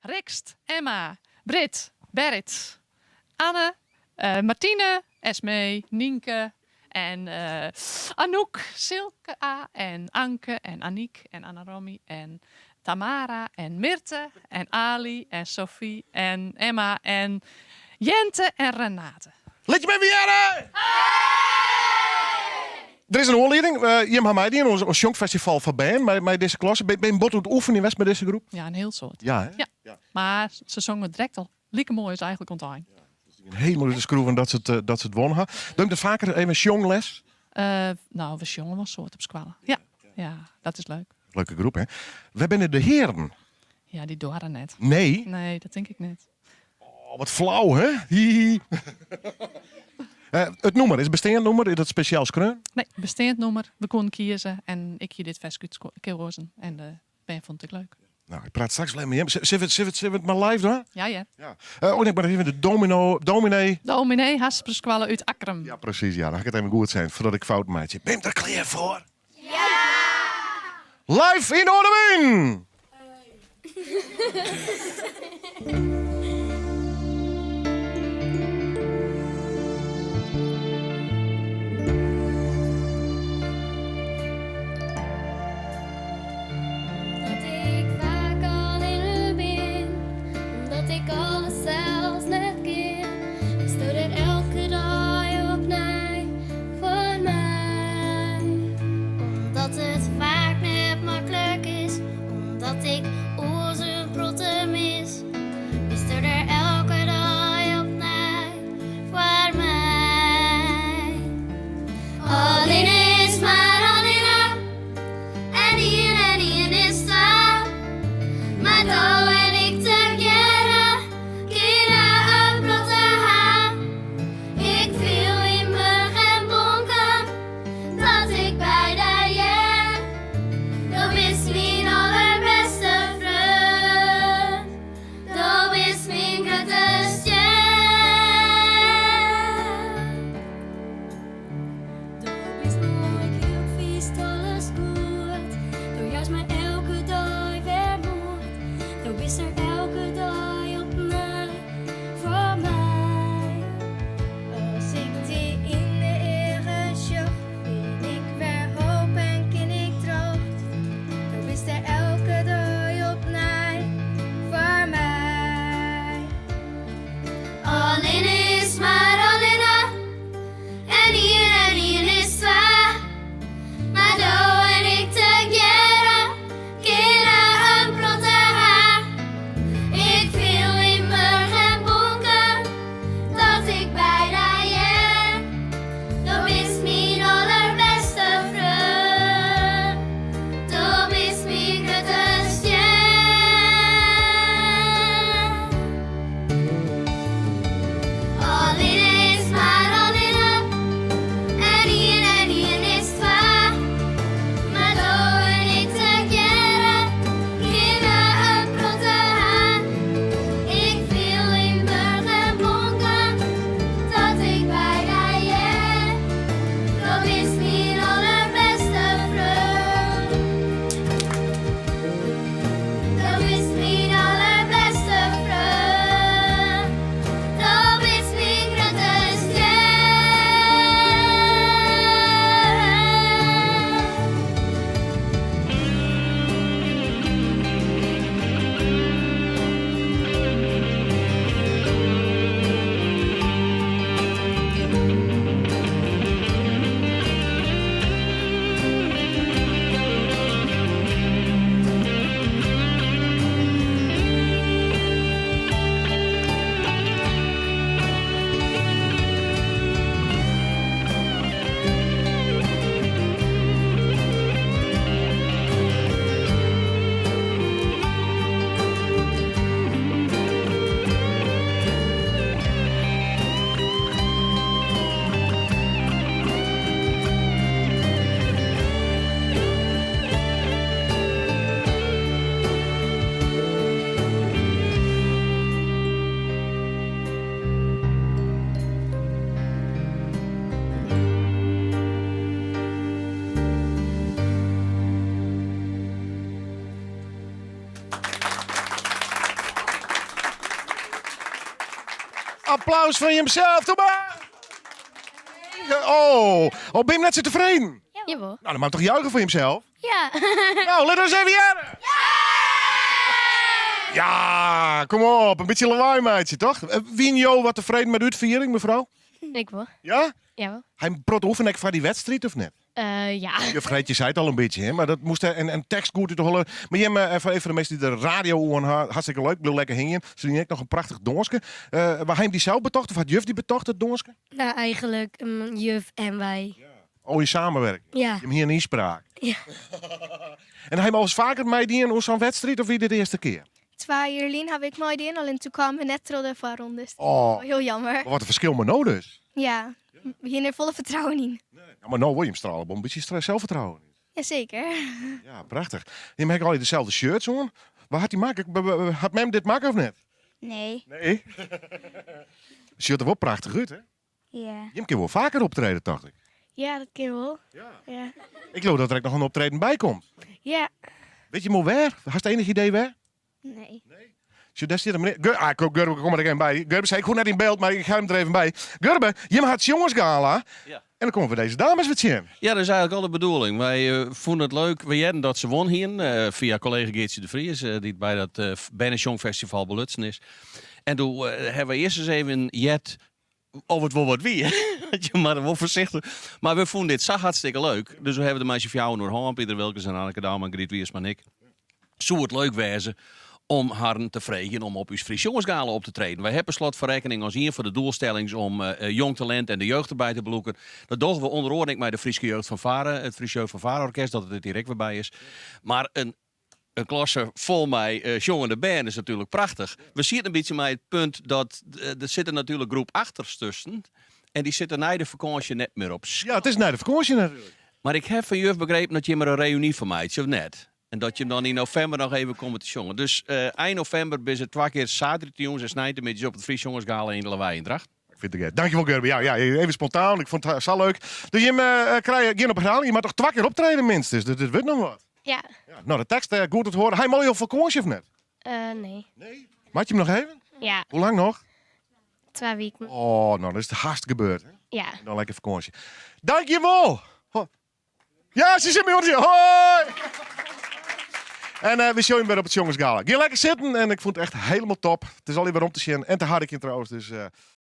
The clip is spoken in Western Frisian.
Rixt, Emma, Britt, Berit, Anne, Martine, Esmee, Nynke en Anouk, Silke A en Anke en Aniek en Anna-Romy en Tamara en Mirte en Ali en Sophie en Emma en Jente en Renate. Lit jim even hearre! Der is in oanlieding. Jim ha meidien oan it Sjongfestival foar bern mei dizze klasse. Binne jim bot oan it oefenjen west mei dizze groep? Ja, in hiel soad. Ja, hè? Ja. Mar se songen direkt al like moai as eigentlik oan it ein. Helemaal út de skroeven dat se it won ha. Doe dat faker even sjongles? No, we sjonge wol in soad op skoalle. Ja, ja, dat is leuk. Leuke groep, hè? Wêr binne de hearen? Ja, dy doare net. Nee? Nee, dat tink ik net. Oh, wat flau, hè? Hihi. It nûmer, is it besteand nûmer? Is dat spesjaal skreaun? Nee, besteand nûmer. We koenen kieze en ik hie dit ferske útkeazen en de bern fûnen it ek leuk. Nou, ik praat straks wol even mei jim. Sille we it mar live dwaan? Ja, hear. Ja. Oh nee, ik moat even de domino, dominee. Dominee Hasperskoalle út Akkrum. Ja, presys. Ja, dan ha ik it even goed sein, foardat ik fouten meitsje. Bin jim der klear foar? Ja! Live yn Noardewyn! Omdat ik faak allinne bin, omdat ik alles sels net kin, bisto der elke dei opnij foar my. Omdat it faak net maklik is, omdat ik oars in protte mis, bisto der elke dei opnij foar my. Allinne is mar allinne en ien en ien is twa. Mar do en ik tegearre kinne in protte ha. Ik fiel yn murch en bonken dat ik by dy hear. Do bist myn alderbêste. Applaus foar jimsels, doe mar! Oh, oh, bin je net sa tefreden? Jawol. Nou, dan moat toch juichen foar jimsels? Ja. Nou, lit ús even hearre! Ja, kom op, in bytsje lawaai meitsje, toch? Eh, Wiene jo wat tefreden mei de útfiering, mefrou? Ik wol. Ja? Jawol. Ha in protte oefene ek foar dy wedstriid of net? Uh, ja. Juf Greetje sei it al in bytsje, hè? Mar dat moast en, en tekst goed út de holle. Mar jim, eh, even foar de minsken dy't de radio oan ha, hartstikke leuk, bliuw lekker hingjen. Se diene ek noch in prachtich dânske. Uh, wa ha jim dy sels betocht of hat juf dy betocht, it dânske? Nou, eigenlijk mm, juf en wij. Oh, in samenwerking. Ja. Jim hiene ynspraak. Ja. En ha jim alris faker meidien oan sa'n wedstriid of wie dit de earste kear? Twa jier lyn ha ik meidien, allinnich doe kamen we net troch de foarrondes. Oh. Hiel jammer. Mar wat in ferskil mei no dus. Ja, we hiene der folle fertrouwen yn. Ja, mar no wol jim strale wol in bytsje selsfertrouwen. Jazeker. Ja, prachtich. Jim ha allegear deselde shirts oan. Wa hat dy makke? Hat mem dit makke of net? Nee. Nee? Sjocht der wol prachtich út, hè? Ja. Jim kinne wol faker optrede, tocht ik. Ja, dat kin wol. Ja. Ja. Ik leau dat der ek noch in optreden by komt. Ja. Wit jim wol wêr? Hast ienich idee wêr? Nee. Sjoch, dêr stiet in menear. Gur, ah, kom, Gurbe, kom der even by. Gurbe sei, ik hoech net yn byld, mar ik ha him der even by. Gurbe, jim ha it sjongersgala. Ja. En dan komme we dizze dames wer tsjin. Ja, dat is eigenlijk al de bedoeling. Wy eh, fûnen it leuk. We hearden dat se wûn hiene eh, fia kollega Geartsje de Vries, eh, dy't by dat uh, Berne-Sjongfestival belutsen is. En doe eh, ha we earst ris even heard oft it wol wat wie. Je moatte wol foarsichtich. Mar we fûnen dit sa hartstikke leuk. Dus we hawwe der mei syn fjouweren oer hân, Piter Wilkens en Anneke Douma en Griet Wiersma en ik. Soe it leuk wêze om harren te freegjen om op ús Frysk Sjongersgala op te treden. Wy hawwe per slot fan rekkening as ien fan de doelstellings om eh, jong talint en de jeugd derby te belûken. Dat dogge we ûnder oaren ek mei de Fryske Jeugd Fanfare, it Frysk Jeugd Fanfare Orkest, dat it dit jier ek wer by is. Mar in in klasse fol mei eh, sjongende bern is natuerlik prachtich. We sieten in bytsje mei it punt dat eh, der sitte natuerlik groep achters tusken. En dy sitte nei de fakânsje net mear op Ja, it is nei de fakânsje natuerlik. Mar ik ha fan juf begrepen dat jim der in reüny fan meitsje, of net? En dat jim dan yn novimber noch even komme te sjongen. Dus eh, ein novimber binne se twa kear saterdeitejûns en sneintemiddeis op it Frysk Sjongersgala yn de Lawei yn Drachten. Ik fyn it te gek. Dankjewol Gurbe. Ja, ja, even spontaan. Ik fûn it sa leuk. Dus jim eh, krije gjin op herhaling. Je moatte toch twa kear optreden minstens. Dus dit wurdt noch wat. Ja. Ja, nou, de tekst eh, goed te horen. Ha jim al op fakânsje of net? Eh, nee. Nee. Moat je hem noch even? Ja, Hoe lang noch? twa wiken. Oh, nou, dat is it hast gebeurd. Hè? Ja. En dan lekker fakânsje. Dankjewol! Ho. Ja, se sit my oan. Hoi! En eh, we sjogge jim wer op it Sjongersgala. Gean lekker sitten en ik fûn it echt hielendal top. It is al wer om te sjen en te harkjen trouwens. Dus, eh,